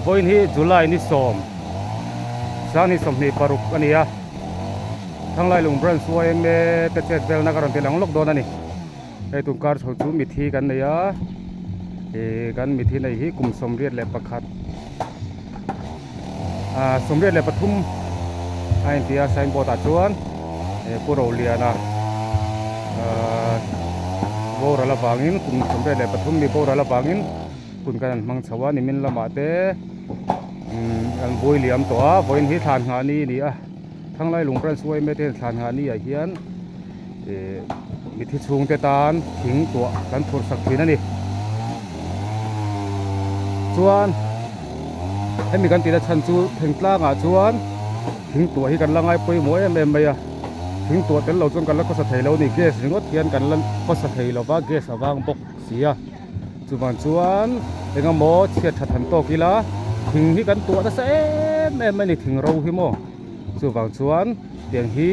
Vawiin hi July ni sawm sanghnih sawmhnih paruk a ni a, Thanglailung Branch yma te chet velna ka rawn ti lang lawk dawn a ni. Hei tun kar chho chu mithi kan nei a, ih kan mithi nei hi kum sawmriat leh pakhat ah sawmriat leh pathum a inti a signboard ah chuan ih Pu Roliana ah boral avangin kum sawmriat leh pathum mi boral avangin hun kan han hmang chho a nimin lamah te umm an buai liam tawh a vawiin hi thlan nghah ni a ni a Thanglai lung branch yma te hian thlan nghah ni ah hian ih mithi chhungte tan thing tuah kan phurh sak thin a ni chuan hemi kan tihna chhan chu thingtlang ah chuan thing tuah hi kan la ngai pawimawh em em mai a thing tuah tel lo chuan kan la khawsa thei lo a ni gas ringawt hian kan la khawsa thei lo va gas avang bawk si a. Chuvang chuan eng emaw chhiat that han tawk ila thing hi kan tuah nasa em em a ni thing ro hi maw chuvang chuan tiang hi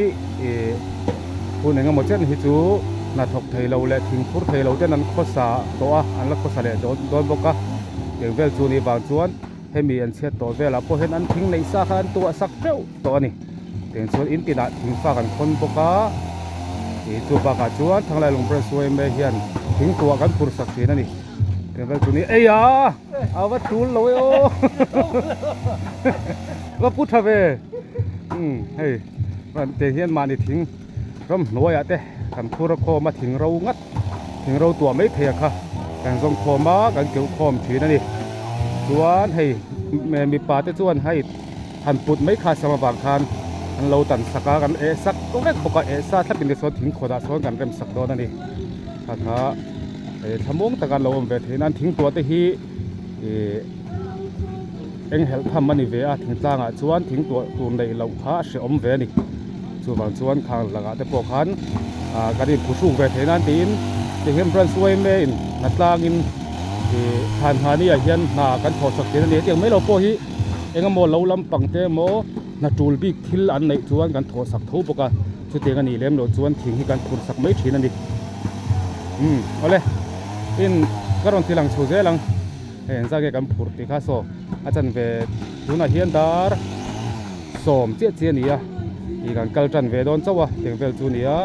ih hun eng emaw chen hi chu hnathawk thei lo leh thing phur thei lo ten an khawsa tawh a an la khawsa leh dawn dawn bawk a tiang vel chu nih vang chuan hemi an chhiat tawh velah pawh hian an thing neih sa kha an tuah sak teuh tawh a ni tiang chuan in tinah thing fak an khawn bawk a ih chu bakah chuan Thanglai lung branch yma hian thing tuah kan phur sak thin a ni tiang vel chu ni ei a a va tul lo e aw va pu tha ve umm hei tiang hian mahni thing ramhnuaiah te kan phur a khawm a thing ro ngat. Thing ro tuah mai thei a kha kan zawng khawm a kan keuh khawm thin a ni chuan hei mipa te chuan hei han put mai kha sam avang khan an lo tan sak a kan eh sak vek bawk a eh sa thlap in tichuan thing khawt ah sawn kan rem sak dawn a ni kha kha hei thlamuang taka an lo awm ve theih nan thing tuah te hi ih eng helh tham a ni ve a thingtlang ah chuan thing tuah tur neih loh kha a hrehawm ve a ni. Chuvang chuan khang lakah te pawh khan ah kan inphuhruk ve theih nan tiin tihian branch yma in hna tlangin ih thlan nghah ni ah hian hna kan thawh chak thin a ni. Hetiang mai lo pawh hi eng emaw lo lampang te emaw hna tul bik thil an neih chuan kan thawh sak tho bawk a, chutiang a nih lem loh chuan thing hi kan phur sak mai thin a ni. Umm awle in ka rawn ti lang chho zel ang hei engzah nge kan phur tih kha saw a chanve tunah hian dar. Sawm chiah chiah a ni a, ih kan kal tan ve dawn chauh a tiang vel chu a ni a,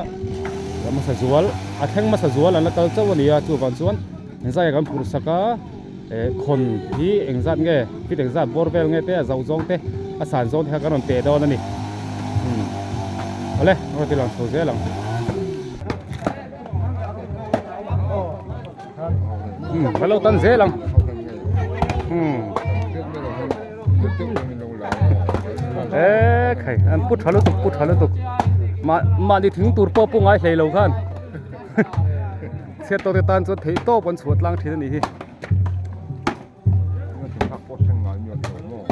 a hmasa zual a thleng hmasa zual an la kal chauh a ni a chuvang chuan engzah nge kan phurh sak a eh khawn hi engzat nge fit engzat bawr vel nge te a zoh zawng te a san zawng te kha kan rawn teh dawn a ni umm awle a rawn ti lang chho zel ang. Umm ka lo tan zel ang umm. E khai an pu tha lutuk pu tha lutuk mah mahni thing tur pawh pu ngai hlei lo khan chhiat tawk te tan chuan theih tawp an chhuah tlang thin a nih hi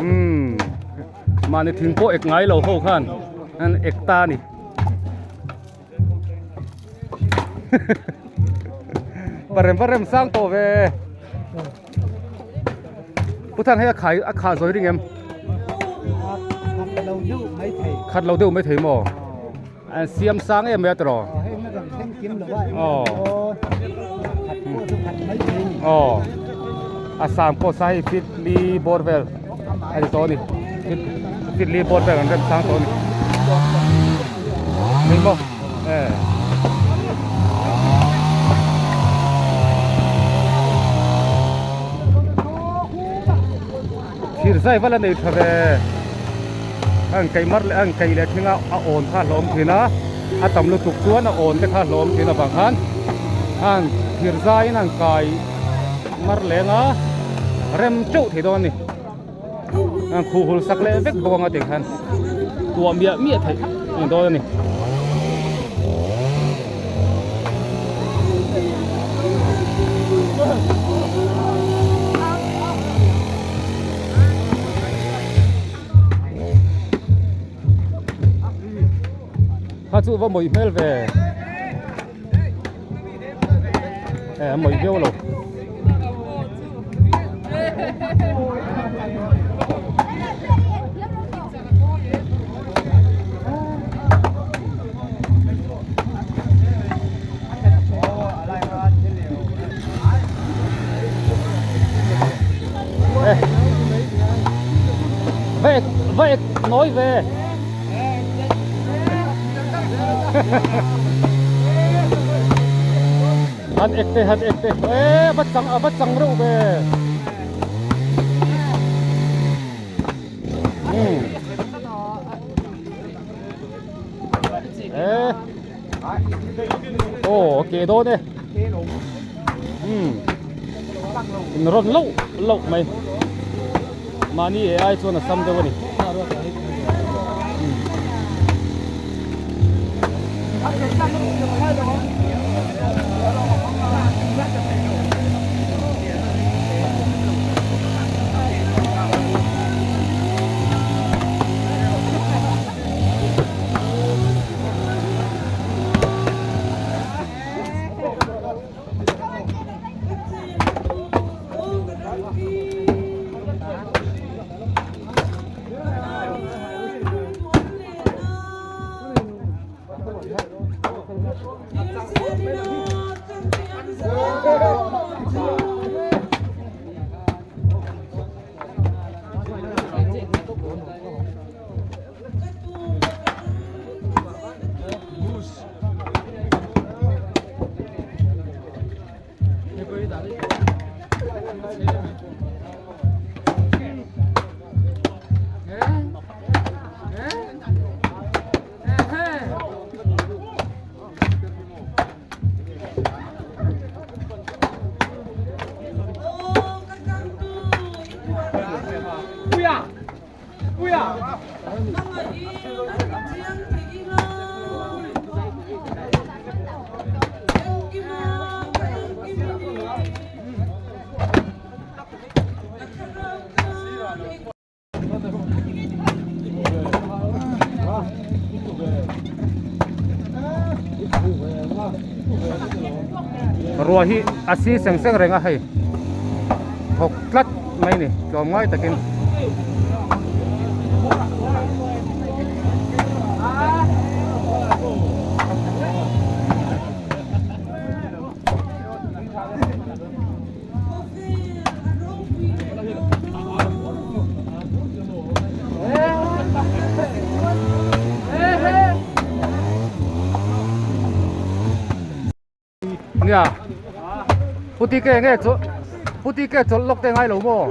umm mahni thing pawh ek ngai lo ho khan an ek ta a ni. Parem parem sang tawh ve. Pu Thang hei a khai a khah zawi ring em? Khat lo deuh mai thei. Khat lo deuh mai thei maw? An siam sang em mai a tiraw? Hei na dang thleng kim lo a. Aw. Khat pawh chu khat mai thei ni. Aw. A sang pawh sa hei fit li bawr vel a ni tawh a ni. Fit fit li bawr vel an rem sang tawh a ni. Hei maw? E. Thir zai vala nei tha ve an kaih mar leh an kaih leh thinga a awn kha a hlawm thin a a tam lutuk chuan a awn te kha a hlawm thin avang khan an thir zaiin an kai mar leng a rem teuh thei dawn a ni an khuh hul sak leh vek bawk anga tih khan tuah miah miah theih a ni dawn a ni. Kha chu va mawih hmel ve e a mawih viau lo. va ek nawi ve. Han ek te han ek te e va chang a va chang reuh ve. Um. E. Aw ke dawn e. Um. In rawn loh loh mai. Mahni e ai chuan a sam deuh a ni. Ruah hi a si seng seng reng a hei thawk tlat mai ni tlawm ngai takin. Nia puti ke nge chu puti ke chawlh lawk te ngai lo maw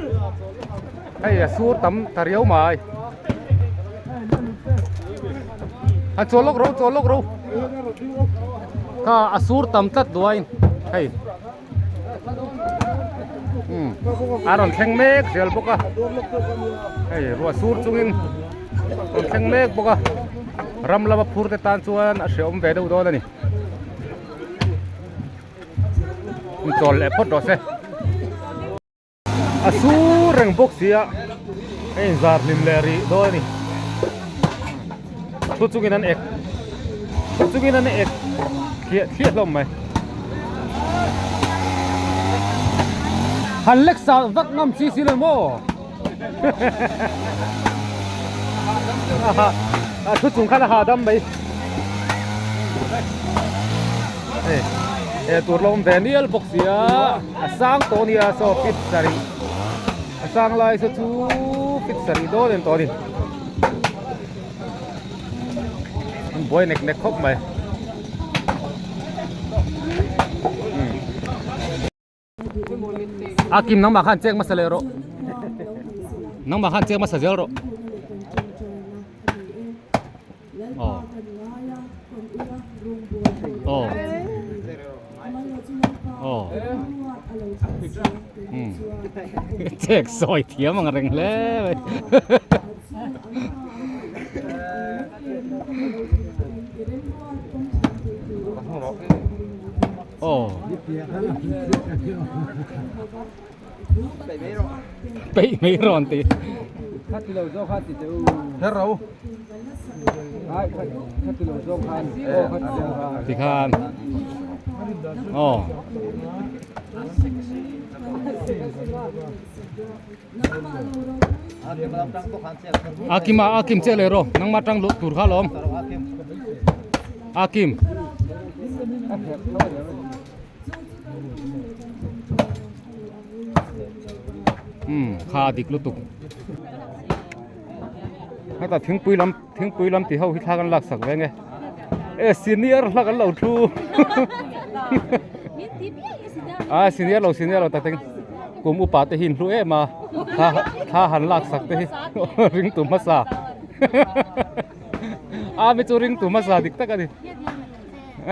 hei a sur tam ta riau mai a chawl lawk ro chawl lawk ro kha a sur tam tlat duain hei. A rawn thleng mek zel bawk a hei ruah sur chungin rawn thleng mek bawk a ram lama phur te tan chuan a hrehawm ve deuh dawn a ni chawl leh phawt rawh se a sur reng bawk si a a inzar hlim leh rih dawn a ni thu chungin an ek thu chungin an ek thliah thliah hlawm mai han lek sa vak ngam chi si lo maw a thu chung khan a hahdam mai hei he tur la awm ve nial bawk sia a sang tawh ania saw fit sarih a sang lai saw chu fit sarih dawn em tawh a ni an buai nek nek khawp mai a kim nangmah khan chek hmasa leh rawh nangmah khan chek hmasa zel rawh aw aw aw um chek sawi thiam ang reng hle mai Aw peih mai rawn ti tikhan aw Akima akim che leh rawh nangmah tang luh tur kha alawm akim umm kha a dik lutuk. Heta thingpui lam thingpui lam ti ho hi thla kan lak sak ve nge e senior hla kan lo thu a senior lo senior lo tak teng kum upa te hi in hlu em a thla thla han lak sak te hi ring tu hmasa a mi chu ring tu hmasa dik tak a ni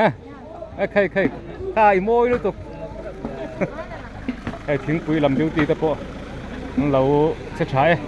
e khai khai kha i mawi lutuk hei thingpui lam duty te pawh an lo che tha e.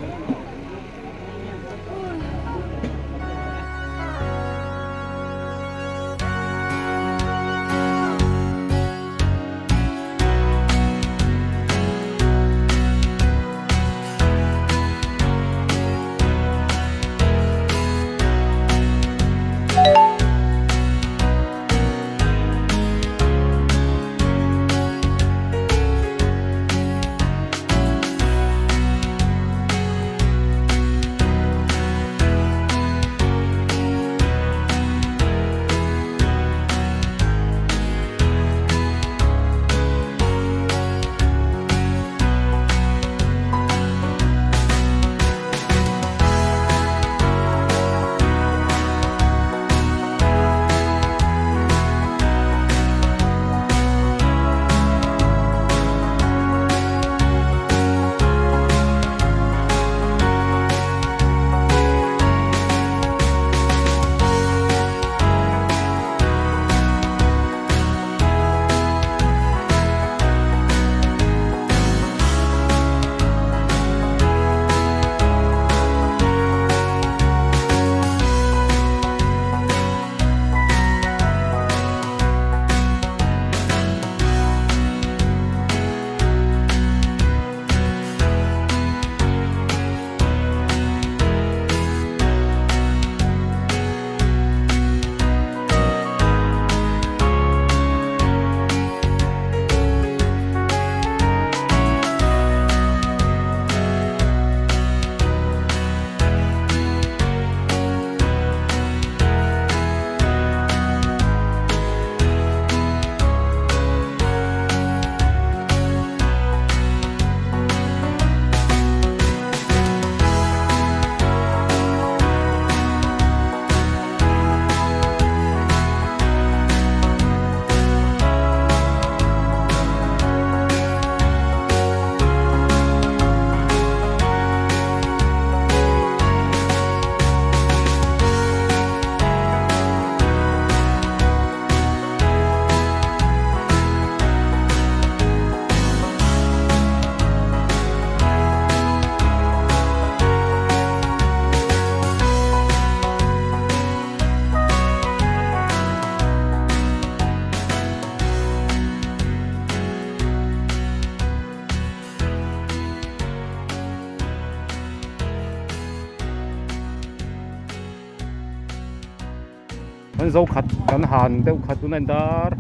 Kan zo khat kan han deuh khat tuna in dar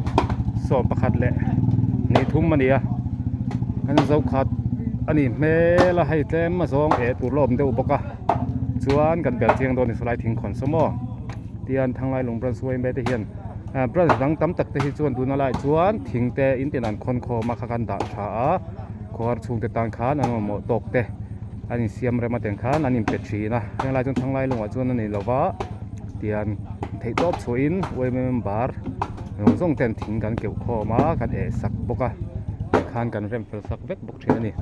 sawm pakhat leh hnih thum a ni a kan zo khat a nih hmel a hei tlem a zawng eh tur la awm deuh bawk a chuan kan bel chiang dawn a ni sawlai thingkhawn saw maw tian thanglai lung branch uaime te hian ah branch dang tam tak te hi chuan tuna lai chuan thing te in tin an khawn khawm a kha khan dah tha a khawhar chhungte tan khan an mamawh tawk te an insiam rem atang khan an inpe thin a henglai chuan thanglai lungah chuan a ni lo va tian theih tawp chhuahin yma member zawng zawng ten thing kan keuh khawm a kan eh sak bawk a tikhan kan rem fel sak vek bawk thin a ni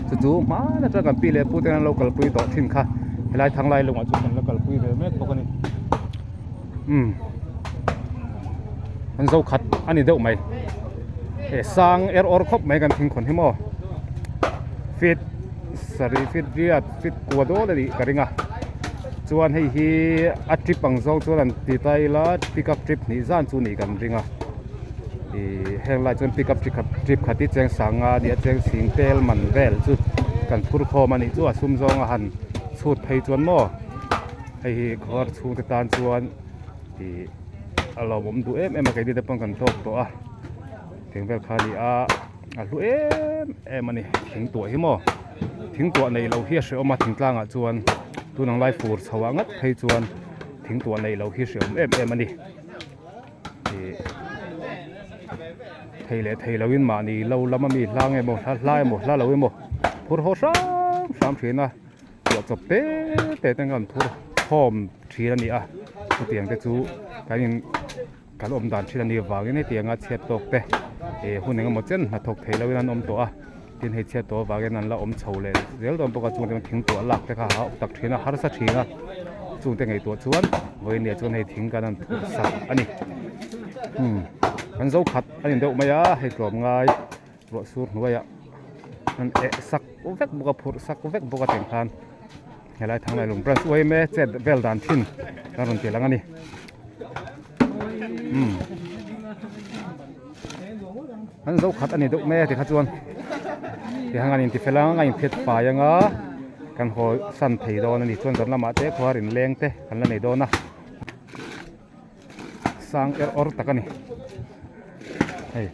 chu chu hman atang kan pi leh pu ten an lo kalpui tawh thin kha helai thanglai lungah chuan kan la kalpui ve mek bawk a ni umm an zo khat a ni deuh mai he sang er awr khawp mai kan thingkhawn hi maw feet sarih feet riat feet kua dawn a nih ka ring a chuan hei hi a trip ang zawng chuan an ti ta ila pick up trip hnih zan chu nih kan ring a ih heng lai chuan pick up chi khat trip khat hi cheng sanga a nia cheng sing tel man vel chu kan phur khawm a nih chu a sum zawng a han chhut phei chuan maw hei hi khawhar chhungte tan chuan ih a lawmawm duh em em a keini te pawn kan hlawk tawh a thing vel kha a ni a a hlu em em a ni thing tuah hi maw thing tuah neih loh hi a hrehawm a thing tlangah chuan tun ang lai fur chho ah ngat phei chuan thing tuah neih loh hi hrehawm em em a ni ih thei leh thei loin mahni lo lam ami hlang emaw hla emaw hla lo emaw phur haw hram hram thin a. Tuah chawp te te ten kan phur khawm thin a ni a chutiang te chu kan in kan awm dan thin a nih avangin hetianga chhiat tawk te eh hun engemaw chen hnathawk thei loin an awm tawh a tin hei chhiat tawh avangin an la awm chho leh zel dawn bawk a chung te thing tuah lak te kha a awk tak thin a harsa thin a chung te ngaihtuah chuan vawiin ah chuan hei thing kan han phurh sak a ni umm kan zo khat a ni deuh mai a hei tlawm ngai ruah sur hnuaiah an eh sak vek bawk a phurh sak vek bawk a teng khan helai thang lailum branch uaime chet vel dan thin kan rawn ti lang a ni umm an zo khat a ni deuh mai a tikha chuan tihang an inti fel ang a inphet fai anga kan haw san thei dawn a ni chuan zan lamah te khuar inleng te kan la nei dawn a. Sang er awr tak a ni hei.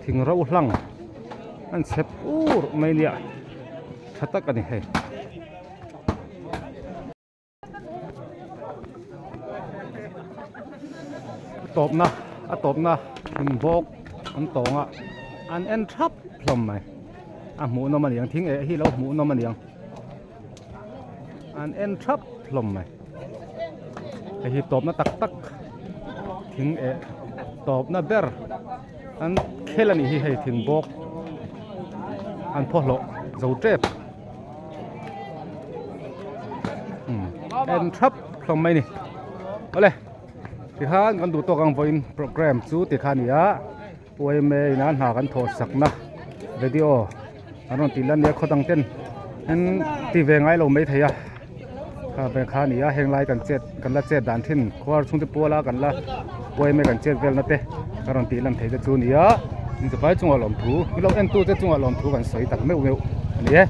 Thing ro hlang an chhep ur mai nia tha tak a ni hei. Tawpna a tawpna thing bawk an tawng a an en thap hlawm mai a hmuh nawm a niang thing eh hi lo hmuh nawm a niang an en thap hlawm mai hei hi tawpna tak tak thing eh tawpna ber an khel a nih hi hei thing bawk an phaw hlawh zo tep. En thap hlawm mai ni awle tikhan kan duh tawk ang vawiin program chu tikhan a ni a yma ina hna kan thawh sakna video an rawn tih lan nia khaw dang ten an ti ve ngai lo maithei a kha ve kha a ni a heng lai kan chet kan la chet dan thin khuar chhungte puala kan la yma kan chet velna te kan rawn tih lan theih te chu a ni a inchawpai chungah lawmthu milo entu te chungah lawmthu kan sawi tak meuh meuh a ni e.